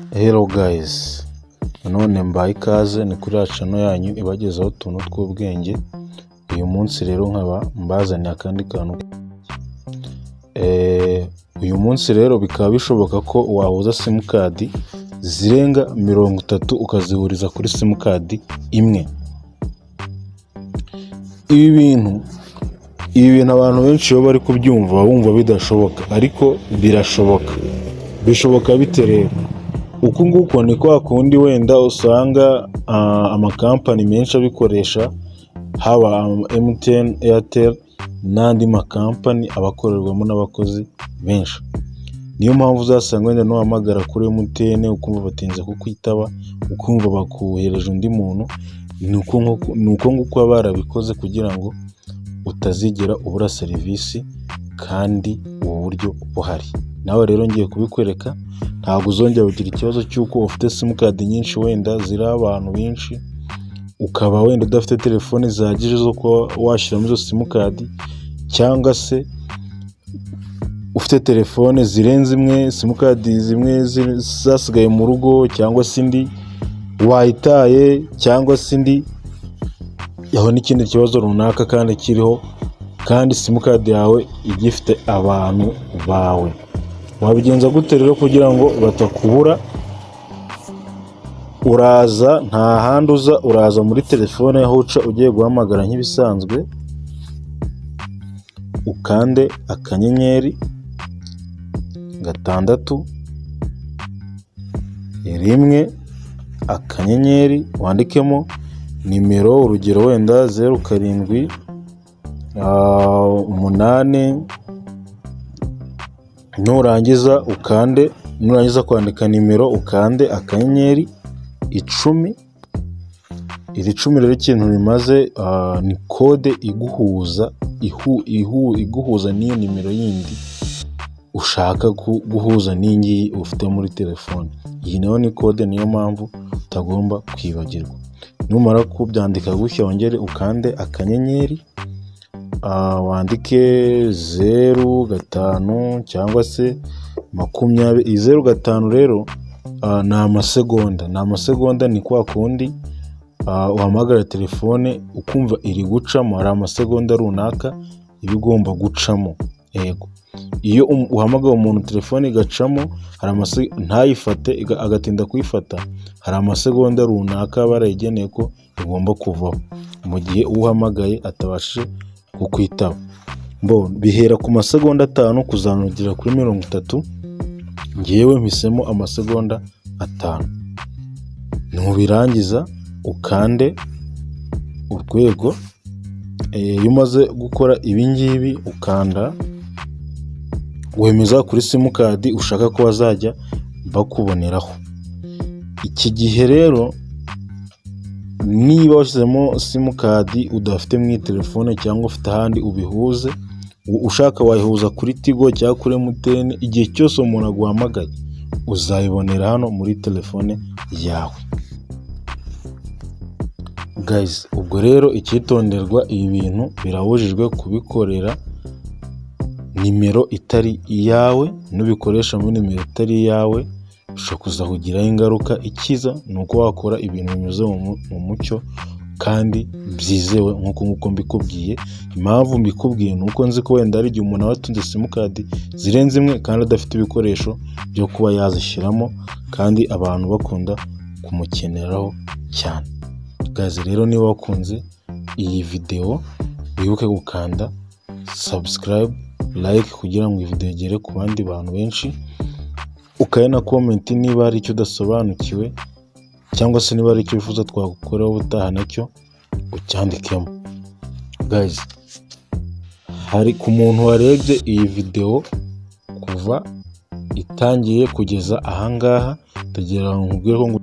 Hello guys, nanone mbaye ikaze, ni kuri ya channel yanyu ibagezaho utuntu tw'ubwenge. Uyu munsi rero nkaba mbazaniye akandi kantu. Uyu munsi rero bikaba bishoboka ko wahuza simukadi zirenga 30 ukazihuriza kuri simukadi imwe. Ibi bintu abantu benshi iyo bari kubyumva baba bumva bidashoboka, ariko birashoboka. Bishoboka bite rero? Uku nguku ni kwa kundi wenda usanga amakampani menshi abikoresha, haba MTN, Airtel n'andi makampani aba akorerwamo n'abakozi benshi. Niyo mpamvu uzasanga wenda nuhamagara kuri MTN ukumva batinze kukwitaba, ukumva bakohereje undi muntu, ni uko nguko baba barabikoze kugira ngo utazigera ubura serivisi kandi ubu buryo buhari. Nawe rero ngiye kubikwereka, ntabwo uzongera kugira ikibazo cy'uko ufite simukadi nyinshi wenda ziriho abantu benshi, ukaba wenda udafite telefoni zihagije zo kuba washyiramo izo simukadi, cyangwa se ufite telefone zirenze imwe, simukadi zimwe zasigaye mu rugo, cyangwa se indi wayitaye, cyangwa se indi yahuye n'ikindi kibazo runaka kandi kiriho, kandi simukadi yawe igifite abantu bawe. Wabigenza gute rero kugira ngo batakubura? Uraza, nta handi uza, uraza muri telefone aho uca ugiye guhamagara nk'ibisanzwe, ukande *661*, wandikemo nimero, urugero wenda 078, nurangiza ukande, nurangiza kwandika nimero ukande *10. Iri 10 rero ikintu rimaze ni kode iguhuza iguhuza n'iyo nimero yindi ushaka guhuza n'iyi ngiyi ufite muri telefone. Iyi nayo ni kode, niyo mpamvu utagomba kwibagirwa. Numara kubyandika gutya, wongere ukande akanyenyeri, wandike 05 cyangwa se 20. Iyi 05 rero ni amasegonda, ni amasegonda, ni kwa kundi uhamagara telefone ukumva iri gucamo, hari amasegonda runaka iba igomba gucamo. Yego, iyo uhamagaye umuntu telefone igacamo ntayifate, agatinda kuyifata, hari amasegonda runaka barayigeneye ko igomba kuvaho mu gihe uwo uhamagaye atabashije kukwitaba. Bihera ku masegonda 5 kuzamura kuri 30, njyewe mpisemo amasegonda 5. Nubirangiza ukande urwego, iyo umaze gukora ibi ngibi ukanda wemeza kuri simukadi ushaka ko bazajya bakuboneraho. Iki gihe rero niba washyizemo simukadi udafite mu telefone cyangwa ufite ahandi ubihuze, ushaka wayihuza kuri Tigo cyangwa kuri MTN, igihe cyose umuntu aguhamagaye uzayibonera hano muri telefone yawe. Guys, ubwo rero icyitonderwa, ibi bintu birabujijwe kubikorera nimero itari iyawe, nubikoresha muri nimero itari iyawe bishobora kuzakugiraho ingaruka. Icyiza ni uko wakora ibintu binyuze mu mucyo kandi byizewe nk'uko nguko mbikubwiye. Impamvu mbikubwiye ni uko nzi ko wenda hari igihe umuntu aba atunze simukadi zirenze imwe kandi adafite ibikoresho byo kuba yazishyiramo, kandi abantu bakunda kumukeneraho cyane. Guys rero, niba wakunze iyi videwo wibuke gukanda subscribe, like kugira ngo iyi videwo igere ku bandi bantu benshi, ukande na comment niba hari icyo udasobanukiwe cyangwa se niba hari icyo wifuza twagukoraho ubutaha nacyo ucyandikemo. Guys, hari ku muntu warebye iyi videwo kuva itangiye kugeza ahangaha, ndagira ngo nkubwire ko ngushimiye cyane.